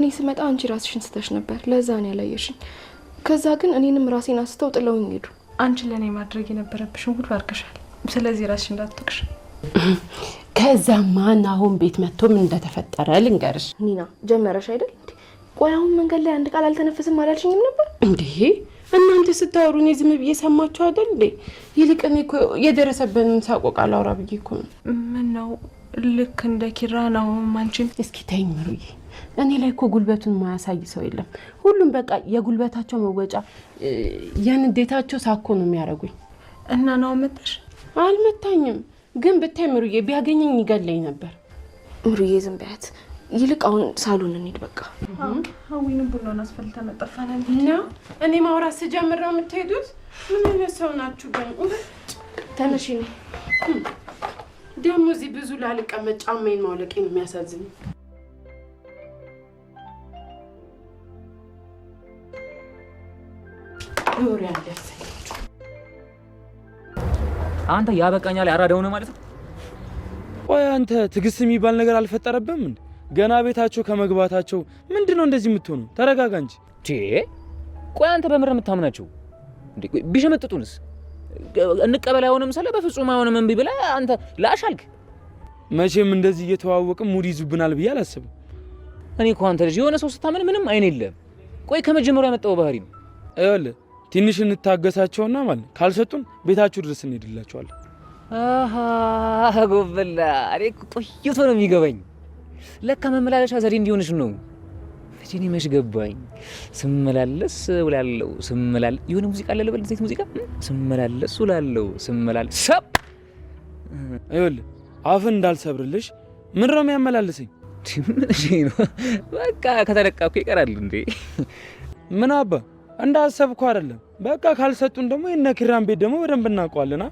እኔ ስመጣ አንቺ ራስሽን ስተሽ ነበር፣ ለዛ ነው ያላየሽኝ። ከዛ ግን እኔንም ራሴን አስተው ጥለውኝ ሄዱ። አንቺ ለእኔ ማድረግ የነበረብሽን ሁሉ አድርገሻል። ስለዚህ ራስሽ እንዳትወቅሽ። ከዛማ ናሆም ቤት መጥቶ ምን እንደተፈጠረ ልንገርሽ። ኒና ጀመረሽ አይደል? ቆይ አሁን መንገድ ላይ አንድ ቃል አልተነፈስም አላልሽኝም ነበር እንዴ? እናንተ ስታወሩ እኔ ዝም ብዬ ሰማችሁ አይደል እንዴ? ይልቅ እኔ እኮ የደረሰብንን ሳቆቃ ላውራ ብዬ እኮ ነው። ምን ነው ልክ እንደ ኪራ ነው አንቺን? እስኪ ተይኝ ምሩዬ፣ እኔ ላይ እኮ ጉልበቱን የማያሳይ ሰው የለም። ሁሉም በቃ የጉልበታቸው መወጫ የንዴታቸው ሳኮ ነው የሚያደርጉኝ። እና ነው መጣሽ? አልመታኝም፣ ግን ብታይ ምሩዬ ቢያገኘኝ ይገለኝ ነበር። ምሩዬ ዝም በያት። ይልቅ አሁን ሳሎን እንሂድ በቃ። አዊንም ቡናውን አስፈልተን ጠፋን። እና እኔ ማውራት ስጀምር ነው የምትሄዱት? ምን አይነት ሰው ናችሁ ግን? ተነሽ። እኔ ደግሞ እዚህ ብዙ ላልቀመጥ ጫማዬን ማውለቄ ነው የሚያሳዝኝ። ወሬ አለ ያሰኛችሁ። አንተ ያበቃኛል ያራዳው ነው ማለት ነው። ቆይ አንተ ትዕግስት የሚባል ነገር አልፈጠረብህም እንዴ? ገና ቤታቸው ከመግባታቸው ምንድነው እንደዚህ የምትሆኑ? ተረጋጋ እንጂ። ቆይ አንተ በምር የምታምናቸው እንዴ? ቢሸመጥጡንስ? እንቀበል አይሆንም ስለ በፍጹም አይሆንም እምቢ ብለህ አንተ ላሽ አልክ። መቼም እንደዚህ እየተዋወቅን ሙድ ይዙብናል ብዬ አላስብም። እኔ እኮ አንተ ልጅ የሆነ ሰው ስታምን ምንም አይን የለም። ቆይ ከመጀመሪያው ያመጣው ባህሪ ነው። ይኸውልህ ትንሽ እንታገሳቸውና ማለት ካልሰጡን ቤታችሁ ድረስ እንሄድላቸዋለን። አሃ ጎበላ፣ እኔ እኮ ቆይቶ ነው የሚገባኝ። ለካ መመላለሻ ዘዴ እንዲሆንሽ ነው። መቼ እኔ መች ገባኝ። ስመላለስ ውላለሁ፣ ስመላል የሆነ ሙዚቃ አለ ልበል፣ ዘይት ሙዚቃ ስመላለስ ውላለሁ፣ ስመላለስ ሰብ። ይኸውልህ አፍን እንዳልሰብርልሽ ምን ነው የሚያመላልሰኝ? ምን እሺ ነው በቃ ከተለቃ እኮ ይቀራል እንዴ። ምን አባ እንዳሰብኩ አይደለም። በቃ ካልሰጡን ደግሞ የነ ኪራን ቤት ደግሞ በደንብ እናውቀዋለን።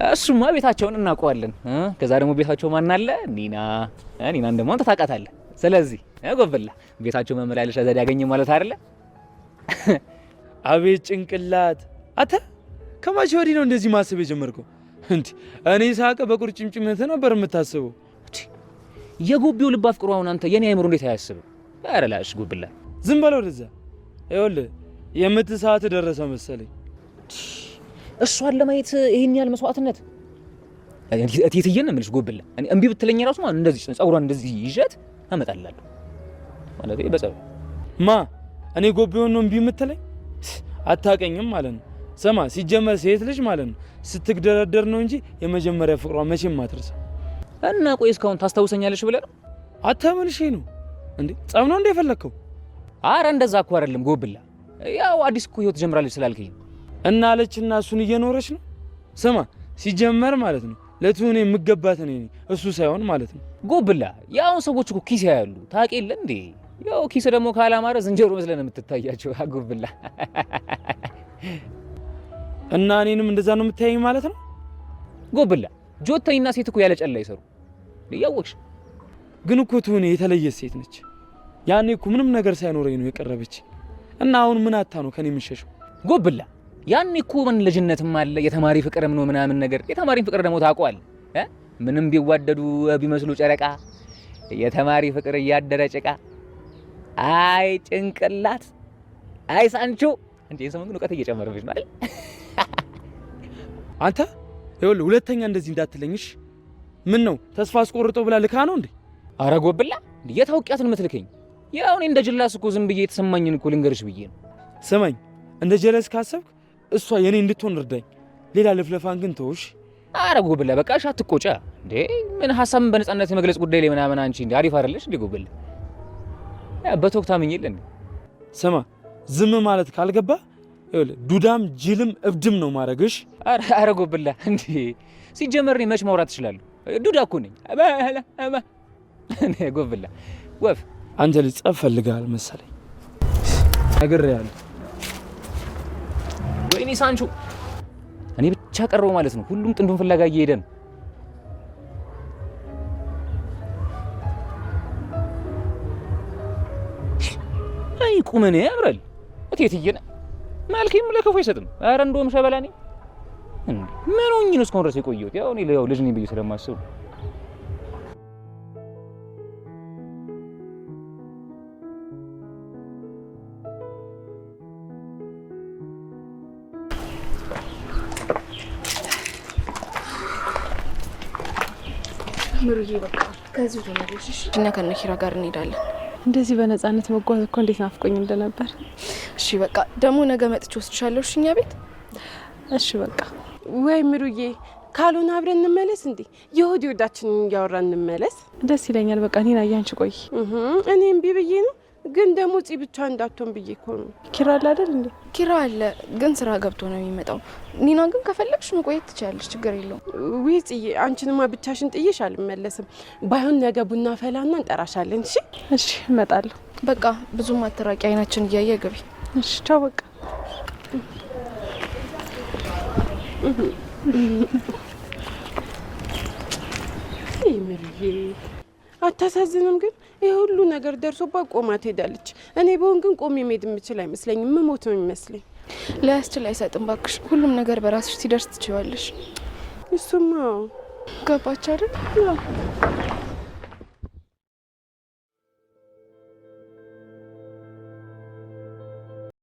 እሱማ ቤታቸውን እናውቀዋለን። ከዛ ደግሞ ቤታቸው ማን አለ? ኒና። ኒናን ደግሞ አንተ ታውቃታለህ። ስለዚህ ጎበላ ቤታቸው መመላለሻ ዘዴ ያገኘ ማለት አይደለ? አቤት ጭንቅላት! አተ ከመቼ ወዲህ ነው እንደዚህ ማሰብ የጀመርከው? እንዴ እኔ ሳቀ በቁርጭምጭሚት ነበር የምታስበው። የጎቢው ልብ አፍቅሮ አሁን አንተ የኔ አይምሮ እንዴት አያስብም? ኧረ ላሽ ጎብላ፣ ዝም በለው ወደዛ። ይኸውልህ የምት ሰዓት ደረሰ መሰለኝ። እሷን ለማየት ይሄን ያህል መስዋዕትነት እቴትዬን ነው የምልሽ ጎብላ። እኔ እምቢ ብትለኝ ራሱ ማለት እንደዚህ ፀጉሯን እንደዚህ ይዣት አመጣላለሁ ማለት በጸባይ። ማ እኔ ጎቤውን ነው እምቢ የምትለኝ? አታቀኝም ማለት ነው። ስማ ሲጀመር ሴት ልጅ ማለት ነው ስትግደረደር ነው እንጂ የመጀመሪያ ፍቅሯ መቼም አትረሳ። እና ቆይ እስካሁን ታስታውሰኛለሽ ብለህ ነው? አታመንሽ ነው እንዴ? ጸብ ነው እንዴ የፈለከው? አረ እንደዛ እኮ አይደለም ጎብላ፣ ያው አዲስ እኮ ህይወት ጀምራለች ስላልከኝ እና አለችና እሱን እየኖረች ነው። ስማ ሲጀመር ማለት ነው ለትሁኔ የምገባት እኔ ነኝ እሱ ሳይሆን ማለት ነው። ጎብላ ያው ሰዎች እኮ ኪስ ያያሉ ታውቂ የለ እንዴ? ያው ኪስ ደግሞ ካላማረ ዝንጀሮ መስለን የምትታያቸው። ጎብላ እና እኔንም እንደዛ ነው የምታየኝ ማለት ነው? ጎብላ ጆተኝና ሴት እኮ ያለ ጨላ ይሰሩ ያወቅሽ። ግን እኮ ትሁኔ የተለየ ሴት ነች። ያኔ እኮ ምንም ነገር ሳይኖረኝ ነው የቀረበች እና አሁን ምን አታ ነው ከኔ የምሸሸው? ጎብላ ያኔ እኮ ምን ልጅነትም አለ የተማሪ ፍቅርም ነው ምናምን ነገር። የተማሪን ፍቅር ደግሞ ታውቀዋለህ። ምንም ቢዋደዱ ቢመስሉ ጨረቃ የተማሪ ፍቅር እያደረ ጭቃ። አይ ጭንቅላት፣ አይ ሳንቾ። እንዴ ሰሞኑን ግን እውቀት እየጨመረብሽ ነው አይደል? አንተ ይኸውልህ ሁለተኛ እንደዚህ እንዳትለኝሽ። ምን ነው ተስፋ አስቆርጦ ብላ ልካ ነው እንዴ? አረ ጎብላ የታውቂያት ነው የምትልከኝ? ያው እኔ እንደ ጅላስ እኮ ዝም ብዬ የተሰማኝን እኮ ልንገርሽ ብዬ ነው። ስማኝ እንደ ጀለስ ካሰብክ እሷ የኔ እንድትሆን እርዳኝ። ሌላ ልፍለፋን ግን ተውሽ። አረ ጎብላ በቃ እሺ አትቆጫ እንዴ። ምን ሀሳብን በነፃነት የመግለጽ ጉዳይ ላይ ምናምን አንቺ እንዴ አሪፍ አይደለሽ እንዴ ጎብላ? ያ በቶክ ታምኝ የለ እንዴ? ስማ ዝም ማለት ካልገባ ይኸውልህ ዱዳም ጅልም እብድም ነው ማረግሽ። አረ ጎብላ እንዴ ሲጀመር እኔ መች ማውራት እችላለሁ? ዱዳ እኮ ነኝ። ጎብላ ወፍ አንተ ልጅ ጸብ ፈልገሃል መሰለኝ። ነግሬሃለሁ። ወይኔ ሳንቾ እኔ ብቻ ቀረው ማለት ነው። ሁሉም ጥንዱን ፍለጋ እየሄደ ነው። አይ ቁመኔ ያምራል። እቴትዬ መልኬም ለክፉ አይሰጥም። ኧረ እንደውም ሸበላ ነኝ። ምን ሆኜ ነው እስካሁን ድረስ የቆየሁት? ያው እኔ ያው ልጅ ነኝ ብዬ ስለማስብ ምሩዬ በቃ ከዚሁ ትሆናለሽ። እሺ እኛ ከነ ኪራ ጋር እንሄዳለን። እንደዚህ በነጻነት መጓዝ እኮ እንዴት ናፍቆኝ እንደነበር። እሺ በቃ ደግሞ ነገ መጥቼ ወስድሻለሁ። እሺ እኛ ቤት። እሺ በቃ። ወይ ምሩዬ፣ ካልሆነ አብረን እንመለስ እንዴ? የሆድ ወዳችንን እያወራን እንመለስ። ደስ ይለኛል። በቃ እኔን አያንቺ ቆይ። እኔ እምቢ ብዬ ነው፣ ግን ደግሞ ፂ ብቻ እንዳትሆን ብዬ እኮ ነው። ኪራ አለ አይደል እንዴ? ኪራ አለ፣ ግን ስራ ገብቶ ነው የሚመጣው። ኒና ግን ከፈለግሽ መቆየት ትችያለሽ፣ ችግር የለውም። ውይ ጽዬ፣ አንቺንማ ብቻሽን ጥዬሽ አልመለስም። ባይሆን ነገ ቡና ፈላና እንጠራሻለን። እሺ እሺ፣ እመጣለሁ። በቃ ብዙም አትራቂ፣ አይናችን እያየ ግቢ። እሺ፣ ቻው። በቃ ምርዬ አታሳዝንም? ግን ይህ ሁሉ ነገር ደርሶባት ቆማ ትሄዳለች። እኔ በሆን ግን ቆሜ መሄድ የምችል አይመስለኝም። ምሞት ነው የሚመስለኝ። ላያስችል አይሰጥም ባክሽ። ሁሉም ነገር በራስሽ ሲደርስ ትችይዋለሽ። እሱማ ገባች አይደል?